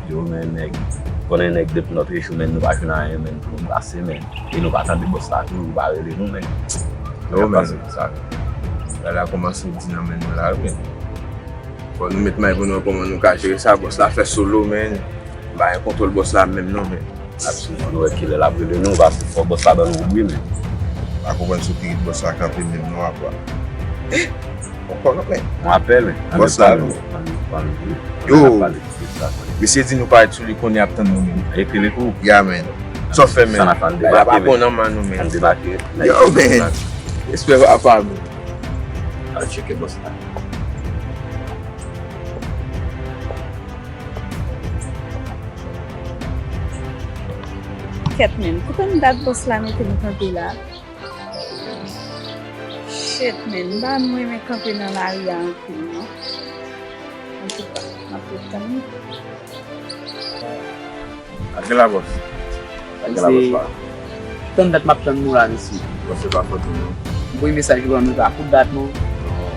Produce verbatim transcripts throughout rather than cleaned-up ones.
Yo, men, nèg, konnen nèg depi nòt rejou, men, nou pa jwenn anyen, men, pou nou pase, men. E nou pa tande bòs la tou, li pa rele nou, men. Yo, men, sa, bagay la kòmanse di nan men nou la, wi, men. Fò nou met may pou nou wè kòman nou ka jere sa, bòs la fè solo, men. Pa gen kontwòl bòs la menm non, men. Absoliman, nou wè kilè l ap rele nou, paske fò bòs la ban nou wi, men. Pa konprann sou ki rit bòs la kanpe menm non, apa. Eh! Ankò non, men. Yon apèl, wi. Bòs la, non. Yo! Mesye di nou parèt sou li konnen ap tann nou, men. Ekri li pou ou. Ya, men. Sa w fè, men? Sa n ap fè, ann debake, men. Bagay la pa bon nan men nou, men. Ann debake. Yo, men. Respè papa, men. Al tcheke bòs la. Kèt, men. Ki tann dat bòs la mete nou kanpe la? Shit, men. M pa renmen kanpe nan lari a anpil, non. Antouka, m ap ret tann li. Ak gen la bòs. Ak gen la bòs pa. Tann dat m ap tann nou la, mesye. Bòs se pa fòt ou, non. M voye mesaj pou nou, pa kout dat, non. Non,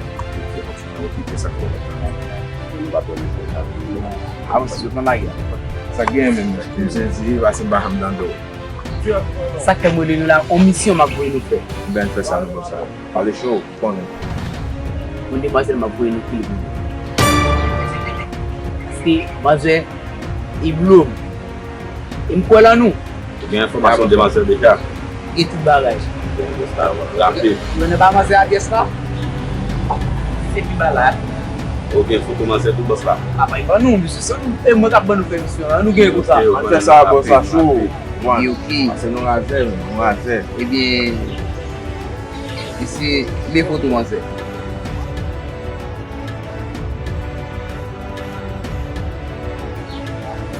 se fòk se nan okipe sa k fè nou pa tann. Nou pa twò bezwen sa. Avanse, sot nan lari a. Sa k genyen menm, men? M sezi, pase m pa janm tande w. Sa k fè m rele nou la, yon misyon m ap voye nou fè. Ben, fè sa, nou bon sa. Pale cho. Konnen. Yon demwazèl m ap voye nou kilè pou nou. Se manzè Iblo. E m kwè lan nou. Ou gen enfòmasyon demwazèl deja? Gen tout bagay. Bon, bòs la, w ap rape. Ou konnen pa manzè a pyès la? Se pi ba la. Ou gen foto manzè tou, bòs la? Apa, e pa nou, mesye, se nou, e mwen k ap ban nou fè misyon la. Nou gen konsa. Ann fè sa, bòs la cho. Yo, ki? Pase nou razè, nou razè. Ebyen, Mesye, men foto manzè.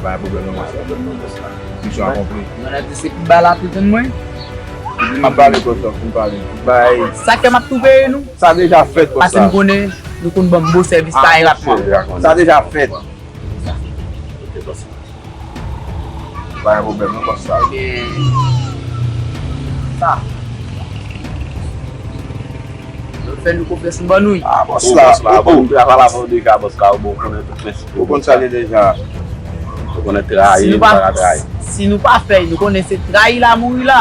Pa gen pwoblèm non, bòs la. Misyon akonpli. Mwen ap di se pi ba la pou tann mwen. M ap pale, bòs la, fin pale. Bay. Sa kè m ap tou peye nou. Sa deja fèt, bòs la. Pase m konnen, nou konn ban m bon sèvis, sa e rapman. Sa deja fèt. Pa gen pwoblèm non, bòs la. Ebyen, sa. Nou fè nou konfyans, nou ban nou. Ah, bòs la, bòs la, bon, nou deja pale avè w deja, bòs la, ou bon, ou konnen tout prensip yo. Ou konn sa li deja. Ou konnen trayi, nou pa ka trayi. Si nou pa fè, nou konnen se trayi la mouri la.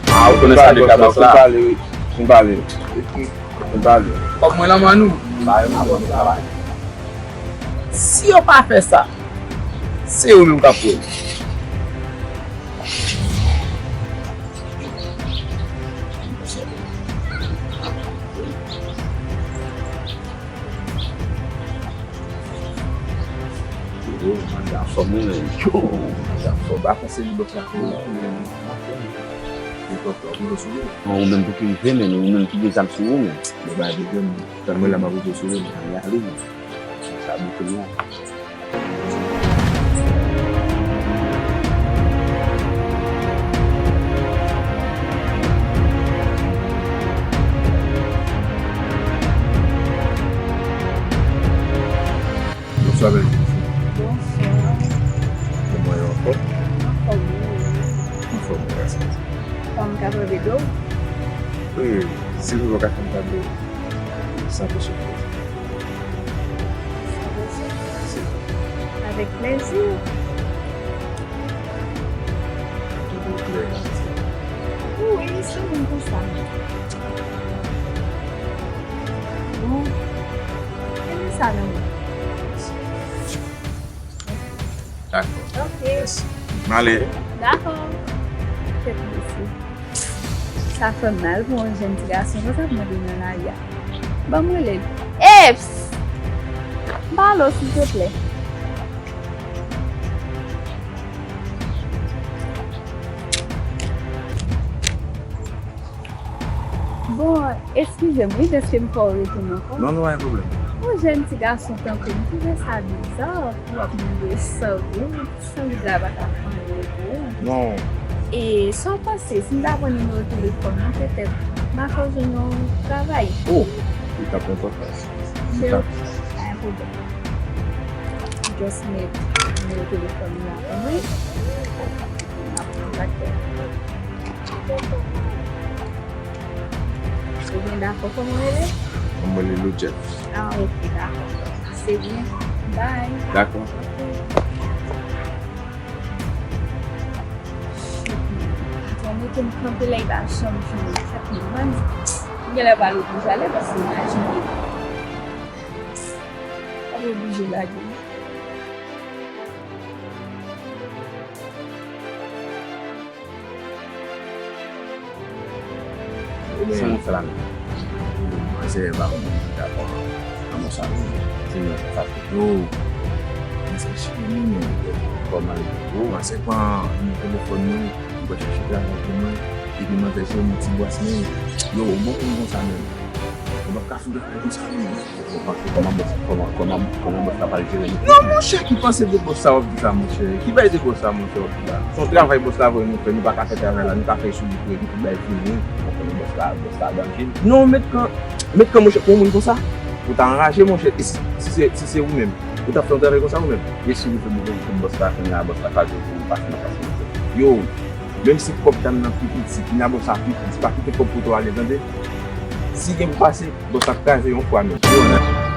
Ah, ou konnen sa deja, bòs la. Fin pale, wi. Fin pale. Fin pale. Kòb mwen lan men nou. Ba yo nan bon travay. Si yo pa fè sa, se yo menm k ap wè. Yo, manzè anfòm wi, men. Yo, manzè anfòm. Pa panse li bòs la fè yon kou, men. Li pran pran kou sou ou. Bon, ou menm pou ki rive, men ou menm ki gen zam sou ou, men. Bon, ba, de, de, tann mwen la, m ap rive sou ou, men. Ann ale, men. Sa bouke nou an. Bonswa, bèl fi. Bonswa. Kòman w ye, anfòm? Anfòm, wi. Anfòm, wi, grasye. Kòman m ka pran de w? Wi, silvouplè, w ka fè m kado san peso. Avèk plèzi. Tout klè. Wi, se moun konsa. Bon, men sa nan mwen. Dakò. Ok. Mèsi. M ale. Dakò. Kèt mesye. Sa fè m mal pou yon jèn ti gason konsa ap mande nan lari a. Ban m rele l. Eps! Pale w, silteplè. Bon, eskize m, wi, dèske m fè w retounen ankò. Non, non, pa gen pwoblèm. Yon jèn ti gason tankou m, m twouve sa biza pou w ap mande san goud, san goud la pa t ap fè anyen pou ou. Non. E sa w panse, si m ta pran nimewo telefòn nan, petèt, m a fè w jwenn yon travay. Oh, li t ap enpòtan. Li t ap. Pa gen pwoblèm. Just met nimewo telefòn nan la pou mwen. M ap kontakte w. Ebyen, dakò, kòman w rele? Mwen, mwen rele Lojèf. Ah, ok, dakò. Se byen. Bye. Dakò. Ok. Ke m kanpe la, li pa janm jwenn li. Sa fè m mal. M genlè pral oblije ale paske m pa jwenn li. M ap oblije lage l. Sa nou fè la menm? Mwen se pa mwen ki dakò nan mò sa menm. Se yon sa fè yo. Mwen se chire li menm. Kòman li yo? Mwen se pran yon telefòn mwen, mwen chèche travay pou mwen. Epi mwen se yon ti bòs menm. Yo, bon pou mwen konsa menm. Mwen pa ka foutre travay konsa menm. Ou panse kòman bòs, kòman, kòman, kòman bòs la pral jere nou? Non, monchè, ki panse de bòs sa w ap di sa, monchè? Ki bay de bòs sa, monchè, w ap di la? Se yon travay bòs la voye nou fè, nou pa ka fè travay la, nou ka fè sou li pou epi tout bay fini. Ou konnen bòs la, bòs la danje. Non, met kan, met kan, monchè, pou yon moun konsa, ou ta anraje, monchè, e si, si se, si se ou menm, ou ta fè yon travay konsa ou menm? E si nou fè bagay pou bòs la, kounye a, bòs la ka di pou ou pase nan pase, monchè. Yo, menm si kòb dam nan pi piti, kounye a bòs la pi piti, pa kite kòb poto ale, tande? Si gen pou pase, bòs la kraze yon fwa menm.